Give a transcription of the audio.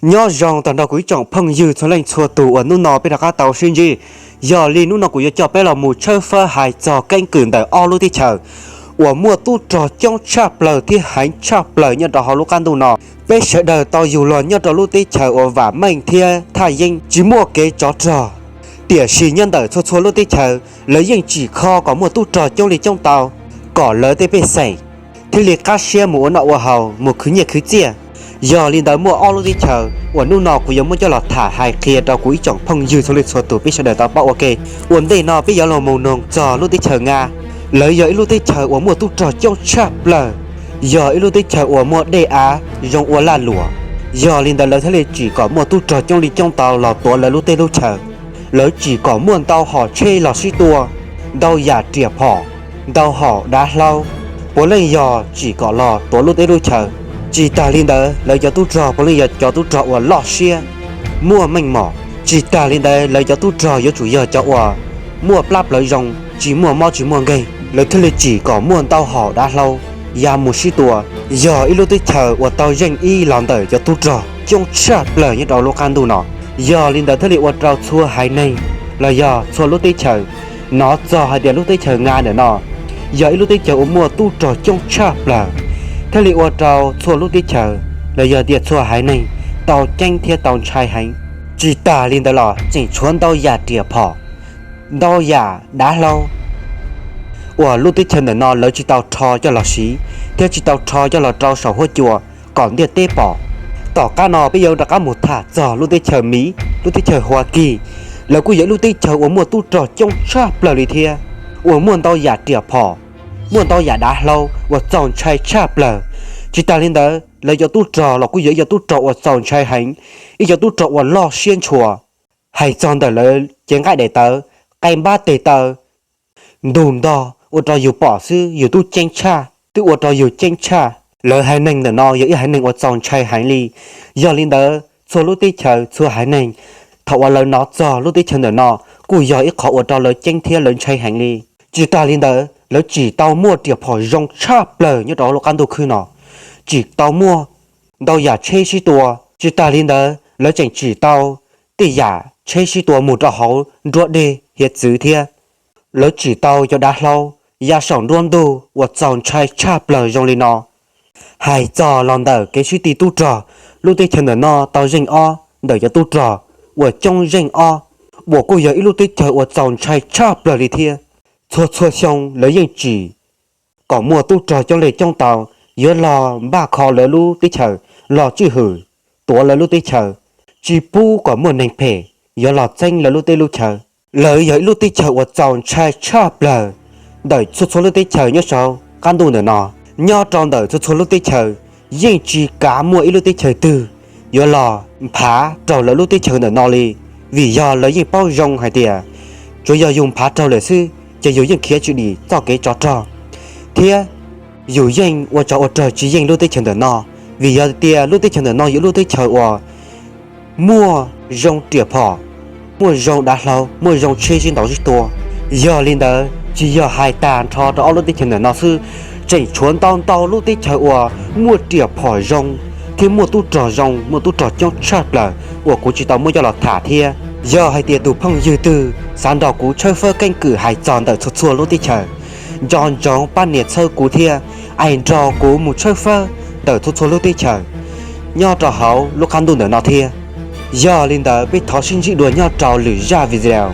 Nyob zoo tag nrho kuv ib tsoom phooj ywg txhua leej txhua tus uas hnub no peb rov qab tau sib ntsib. Yog li hnub no kuv yuav coj peb los mus tshawb fawb hais txog keeb kwm ntawm ob lub teb chaws uas muaj tub rog coob tshaj plaws thiab heev tshaj plaws nyob rau hauv lub qab ntuj no. Peb sawv daws tau yug los nyob rau lub teb chaws uas vam meej thiab thaj yeeb tsis muaj kev tsov rog. Tiam sis nyob ntawm txhua txhua lub teb chaws, lawv yeej tsim kho kom muaj tub rog coob li coob tau, kom lawv tej pej xeem thiaj li qab siab mus ua noj ua haus, mus khwv nyiaj khwv txiaj. Yog li ntawd muaj ob lub teb chaws uas hnub no kuv yuav muab coj los tham hais qhia rau kuv ib tsoom phooj ywg txhua leej txhua tus peb sawv daws tau paub ua ke. Ua ntej no peb yuav los mus noog txog lub teb chaws Nga. Lawv yog ib lub teb chaws uas muaj tub rog coob tshaj plaws, yog ib lub teb chaws uas muaj dej av zoo ua lag luam. Yog li ntawd lawv thiaj li tsim kom muaj tub rog coob li coob tau los tuav lawv lub teb lub chaws. Lawv tsim kom muaj ntau hom tsheb los sib tua, ntau yam riam phom, ntau hom dav hlau, puav leej yog tsim kom los tuav lub teb lub chaws. Tsis tas li ntawd lawv cov tub rog puav leej yog cov tub rog uas loj siab, muaj meej mom. Tsis tas li ntawd lawv cov tub rog yuav tsum yog cov uas muaj plab plawv zoo, tsis muaj mob tsis muaj nkeeg, lawv thiaj li tsim kom muaj ntau hom dav hlau ya mus sib tua. Yog ib lub teb chaws uas tau zeej ib los ntawm cov tub rog coob tshaj plaws nyob rau lub qab ntuj no. Yog li ntawd thiaj li ua rau txhua haiv neeg los yog txhua lub teb chaws nov txog hais tias lub teb chaws Nga ntawm no yog ib lub teb chaws uas muaj tub rog coob tshaj plaws, thiaj li ua rau txhua lub teb chaws los yog tias txhua haiv neeg tau ceeb thiab tau ntshai heev. Tsis tas li ntawd los tseem tshuav ntau yam riam phom, ntau yam dav hlau uas lub teb chaws ntawm no lawv tsis tau rho coj los siv thiab tsis tau rho coj los rau saum huab cua kom ntiaj teb pom. Tom qab no peb yuav rov qab mus tham txog lub teb chaws Miv, lub teb chaws Huav Kis. Lawv kuj yog ib lub teb chaws uas muaj tub rog coob tshaj plaws li thiab, uas muaj ntau yam riam phom, muaj ntau yam dav hlau uas txaus ntshai tshaj plaws. Tsis tas li ntawd lawv cov tub rog los kuj yog ib cov tub rog uas txaus ntshai heev, ib cov tub rog uas loj siab ntshua. Hais txog ntawm lawv cev nqaij daim tawv, qe npab tes taw, ntug ntog ua rau yus pom xwb yus twb ceeb tshaj, twb ua rau yus ceeb tshaj. Lawv haiv neeg ntawm no yog ib haiv neeg uas txaus ntshai heev li. Yog li ntawd txhua lub teb chaws txhua haiv neeg thaum uas lawv hnov txog lub teb chaws ntawm no kuj yog ib qhov ua rau lawv ceeb thiab lawv ntshai heev li. Tsis tas li ntawd lawv tsim tau muaj riam phom zoo tshaj plaws nyob rau lub qab ntuj khwb no, tsim tau muaj ntau yam tsheb sib tua. Tsis tas li ntawd lawv tseem tsim tau tej yam tsheb sib tua mus rau hauv nruab dej hiav txwv thiab. Lawv tsim tau cov dav hlau ya saum nruab ntug uas txaus ntshai tshaj plaws zoo li no. Hais txog los ntawm kev sib tw tub rog, lub teb chaws ntawm no tau zeej ob ntawm cov tub rog uas coob zeej ob, uas kuj yog ib lub teb chaws uas txaus ntshai tshaj plaws li thiab. Txhua txhua xyoo lawv yeej tsim kom muaj tub rog coob li coob tau yuav los npaj kho lawv lub teb chaws, los tswj hwm tuav lawv lub teb chaws, tsis pub kom muaj neeg phem yuav los txeeb lawv lub teb lub chaws. Lawv yog ib lub teb chaws uas txaus ntshai tshaj plaws ntawm txhua txhua lub teb chaws nyob saum qab ntuj ntawm no. Nyob rau ntawm txhua txhua lub teb chaws yeej tsis kav muaj ib lub teb chaws twg yuav los nphav raug lawv lub teb chaws ntawm no li, vim yog lawv yeej paub zoo hais tias tsuav yog yus nphav raug lawm xwb ces yus yeej khiav tsis dim txoj kev tsov rog, thiab yus yeej ua tsov ua rog tsis yeej lub teb chaws ntawm no, vim yog tias lub teb chaws ntawm no yog lub teb chaws uas muaj zoo riam phom, muaj zoo dav hlau, muaj zoo tsheb sib ntaus sib tua. Yog li ntawd tsis yog hais tag nrho rau ob lub teb chaws ntawm no xwb, tseem tshuav ntau ntau lub teb chaws uas muaj riam phom zoo thiab muaj tub rog zoo, muaj tub rog coob tshaj plaws uas kuv tsis tau muab coj los tham thiab. Yog hais tias tus phooj ywg twg xav nrog kuv tshawb fawb keeb kwm hais txog ntawm txhua txhua lub teb chaws, nco ntsoov pab nias txhawb kuv thiab, es nrog kuv mus tshawb fawb ntawm txhua txhua lub teb chaws nyob rau hauv lub qab ntuj ntawm no thiab. Yog li ntawd peb thov sib ntsib dua nyob rau lwm zaj video.